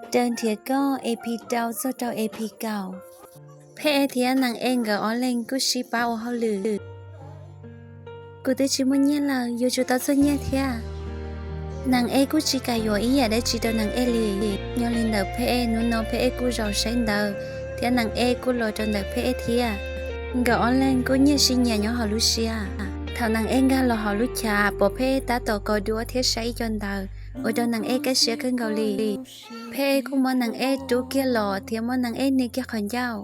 Raws nrhiav koj, E P rau txog rau E P kaum. Phej E thiab Nees Ej nkawd ob leeg kuj sib pab ua hauj lwm. Kuv twb tsis muaj nyiaj lawm, yuav tsum tau txog nyiaj thiab. Nees Ej kuj tsis kam yuav ib yam dab tsi rau Nees Ej li. Yog li ntawd Phej E hnub no Phej E kuj zaum saib ntawv, thiab Nees Ej kuj los rau ntawm Phej E thiab. Nkawd ob leeg kuj nyiag sib nyiam nyob hauv lub siab. Thaum Nees Ej nkag los hauv lub chav pom Phej E tab tom kos duab thiab saib ib co ntawv, ua rau Nees Ej kaj siab kawg nkaus li. Phej E kuj muab Nees Ej rub kiag los thiab muab Nees Ej nias kiag qhov ncauj.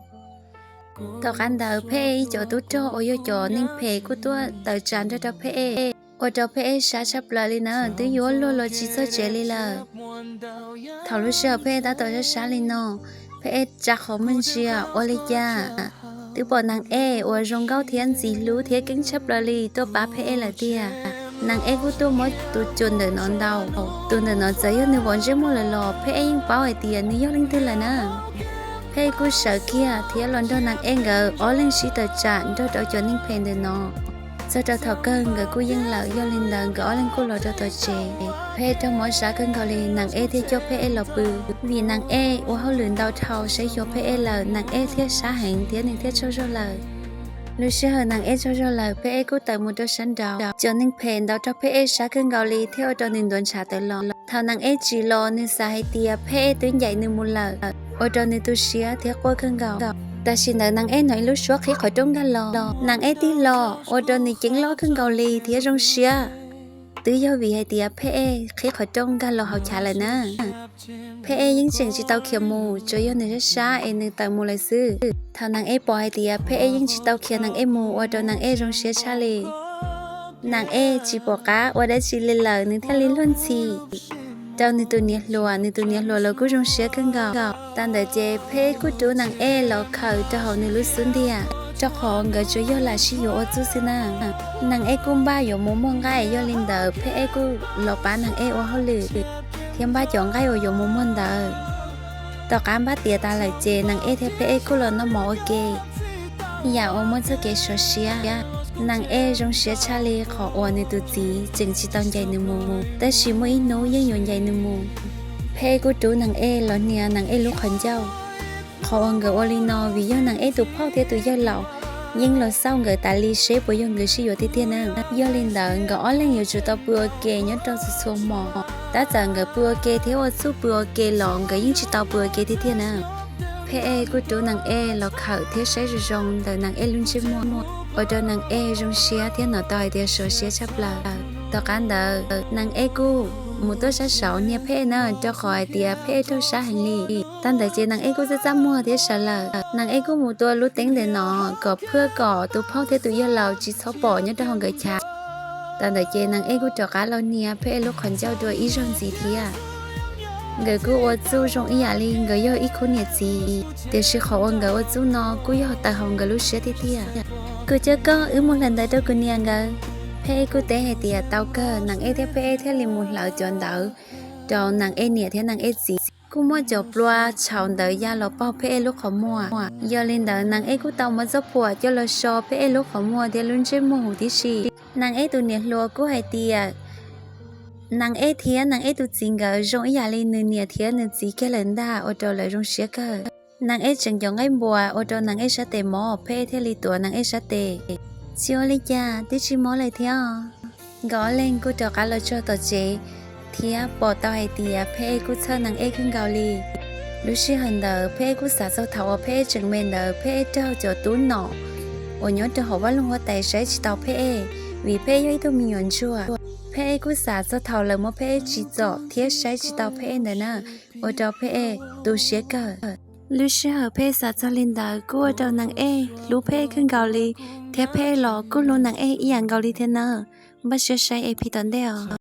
Tom qab ntawd Phej E ib co tub rog uas yog cov neeg phem kuj tuaj tawm tsam nrog rau Phej E, ua rau Phej E sab tshaj plaws li na, twb yuav luag los tsis txog tsev li lawm. Thaum lub sij hawm Phej E tab tom sab sab li no, Phej E tsa qhov muag ntsia ua li cas, twb pom Nees Ej uas zoo nkauj thiab ntxim hlub thiab keeb tshaj plaws li tuaj pab Phej E lawm tiag. Nees Ej kuj tuaj muab tus cuam ntawm no ntaus, tus ntawm no txawm yog nws vov ntsej muag lawm los Phej E yeej paub hais tias nws yog leej twg lawm na. Phej E kuj sawv kiag thiab los nrog Nees Ej nkawd ob leeg sib tawm tsam nrog rau cov neeg phem ntawm no. Txog rau thaum kawg nkawd kuj yeej lawm, yog li ntawd nkawd ob leeg kuj los rau tom tsev. Phej E raug mob sab kawg nkaus li, Nees Ej thiaj coj Phej E los pw. Vim Nees Ej ua hauj lwm ntau dhau saib xyuas Phej E lawm, Nees Ej thiaj sab heev thiab nws thiaj tsaug zog lawm. Lub sij hawm Nees Ej tsaug zog lawm, Phej E kuj tawm mus rau sab nraud. Cov neeg phem ntaus rau Phej E sab kawg nkaus li thiab ua rau nws ntuav ntshav tawv los. Thaum Nees Ej tsim los nws xav hais tias Phej E twb ncaim nws mus lawm, ua rau nws tu siab thiab quaj kawg nkaus. Tam sim ntawd Nees Ej hnov ib lub suab qhib qhov rooj nkag los, Nees Ej tig los ua rau nws ceeb loj kawg nkaus li thiab zoo siab. Twb yog vim hais tias Phej E qhib qhov rooj nkag los hauv chav lawm na. Phej E yeej tseem tsis tau khiav mus, tsuas yog nws sab sab es nws tawm mus lawm xwb. Thaum Nees Ej pom hais tias Phej E yeej tsis tau khiav Nees Ej mus, ua rau Nees Ej zoo siab tshaj li. Nees Ej tsis pom qab ua dab tsi li lawm, nws thiaj li luag ntxhi rau nws tus niam hluas, nws tus niam hluas los kuj zoo siab kawg nkaus. Tag ntawd ces Phej E kuj rub Nees Ej los khawm rau hauv nws lub xub ntiag, rau qhov nkawd tsuas yog lam sib yuav ua txuj xwb na. Nees Ej kuj npaj yuav mus muag nqaij, yog li ntawd Phej E kuj los pab Nees Ej ua hauj lwm thiab npaj cov nqaij uas yuav mus muag ntawd. Tom qab npaj tiav tas lawm ces Nees Ej thiab Phej E kuj los noj mov ua ke. Yam uas muaj txoj kev sov siab, Nees Ej zoo siab tshaj li qhov uas nws tus txiv tseem tsis tau ncaim nws mus, tab sis muaj ib hnub yeej yuav ncaim nws mus. Phej E kuj rub Nees Ej los hnia Nees Ej lub qhov ncauj. Qhov uas nkawd ua li no vim yog Nees Ej tus phauj thiab tus yawg laus yeej los xauj nkawd tas li seb puas yog nkawd sib yuav tiag tiag na. Yog li ntawd nkawd ob leeg yuav tsum tau pw ua ke nyob rau txhua txhua hmo. Tab txawm nkawd pw ua ke thiab ua txuj pw ua ke los nkawd yeej tsis tau pw ua ke tiag tiag na. Phej E kuj rub Nees Ej los khawm thiab saib zoo zoo ntawm Nees Ej lub ntsej muag, ua rau Nees Ej zoo siab thiab hnov tau hais tias sov siab tshaj plaws. Tom qab ntawd Nees Ej kuj mus tuaj sab saud hnia Phej E na, rau qhov hais tias Phej E raug sab heev li. Tag ntawd ces Nees Ej kuj txaj txaj muag thiab sawv lawm. Nees Ej kuj mus tua lub teeb ntawm no kom phwj kom tus phauj thiab tus yawg laus tsis txhob pom nyob rau hauv nkawd chav. Tag ntawd ces Nees Ej kuj rov qab los hnia Phej E lub qhov ncauj dua ib zaug ntxiv thiab. Nkawd kuj ua txuj zoo ib yam li nkawd yog ib khub niam txiv, tiam sis qhov uas nkawd ua txuj no kuj yog tawm hauv nkawd lub siab tiag tiag. Kuv coj koj wb mus hlawv ntawv rau kuv niam nkawd. Phej E kuj teb hais tias tau kawg. Nees Ej thiab Phej E thiaj li mus hlawv cov ntawv rau Nees Ej niam thiab Nees Ej txiv. Kuj muaj cov plua tshauv ntawd ya los paug Phej E lub qhov muag. Yog li ntawd Nees Ej kuj tau muab txoj phuam coj los so Phej E lub qhov muag thiab lub ntsej muag huv tib si. Nees Ej tus niam hluas kuj hais tias Nees Ej thiab Nees Ej tus txiv nkawd zoo ib yam li nws niam thiab nws txiv kiag lawm ntag, ua rau lawv zoo siab kawg. Nees Ej tseem cov nqaij npuas ua rau Nees Ej sab tes mob, Phej E thiaj li tuav Nees Ej sab tes. Tsis ua li cas, twb tsis mob lawm thiab. Nkawd ob leeg kuj rov qab los txog tom tsev thiab pom tau hais tias Phej E kuj txhawj Nees Ej kawg nkaus li. Lub sij hawm ntawd Phej E kuj xav txog thaum uas Phej E tseem me ntawd Phej E raug cov tub nom uas nyob rau hauv vaj loog huab tais saib tsis taus Phej E, vim Phej E yog ib tug me nyuam ntsuag. Phej E kuj xav txog thaum lawv muab Phej E tsim txom thiab saib tsis taus Phej E ntawd na, ua rau Phej E tu siab kawg. Lub sij hawm Phej E xav txog li ntawd kuj ua rau Nees Ej hlub Phej E kawg nkaus li, thiab Phej E los kuj hlub Nees Ej ib yam nkaus li thiab na. Npaj siab saib E P tom ntej os.